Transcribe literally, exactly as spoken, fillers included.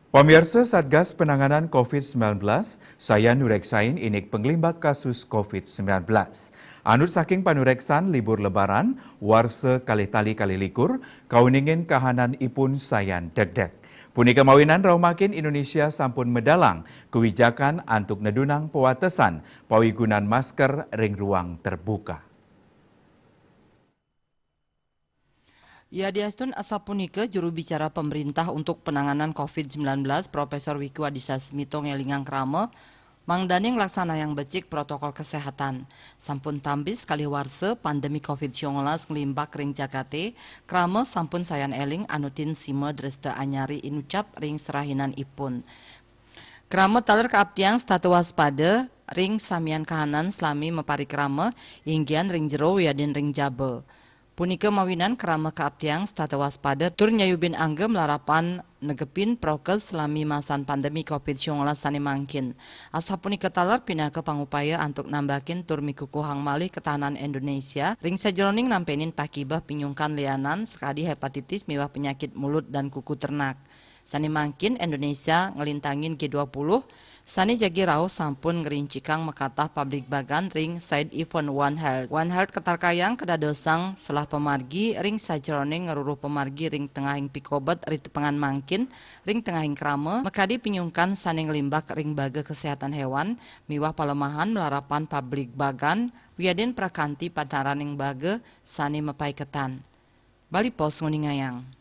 Pamiarsa, Satgas Penanganan covid sembilan belas sayan nureksain indik penglimbak kasus covid sembilan belas. Anut saking panureksan, libur Lebaran, warsa kalih tali kalih likur, kauningin kahanan ipun sayan degdeg. Punika mawinan raumakin Indonesia sampun medalang kewijakan antuk nedunang pewatesan pawigunan masker ring ruang terbuka. Yadiastun asapunika, juru bicara pemerintah untuk penanganan covid sembilan belas, Profesor Wiku Adhisa Smito, ngelingang krama mangdaning laksanayang becik protokol kesehatan. Sampun tambis kalih warsa pandemi covid sembilan belas nglimbak ring jagate, krama sampun sayan eling anutin sima dresta anyari inucap ring serahinan ipun. Krama taler kaaptiang setata waspada ring samian kahanan salami maparikrama, inggian ring jero wiadin ring jaba. Punika mawinan krama kaaptiang setata waspada tur nyayubin angga malarapan negepin prokes salami masan pandemi covid sembilan belas sane mangkin. Asapunika taler pinaka pangupaya antuk nambakin tur mikukuhang malih ketahanan Indonesia ring sajeroning nampenin pakibeh pinyungkan lianan sakadi hepatitis miwah penyakit mulut dan kuku ternak. Sane mangkin Indonesia nglintangin G dua puluh, sane jagi rauh sampun ngrincikang makatah pabligbagan ring side event One Health. One Health katarkayang kadadosang selah pamargi ring sajeroning ngruruh pamargi ring tengahing pikobet ritepengan mangkin, ring tengahing krama, makadi pinyungkan sane nglimbak ring baga kesehatan hewan, miwah palemahan malarapan pabligbagan, wiadin prakanti pantaraning baga sane mapaiketan. Bali Post nguningayang.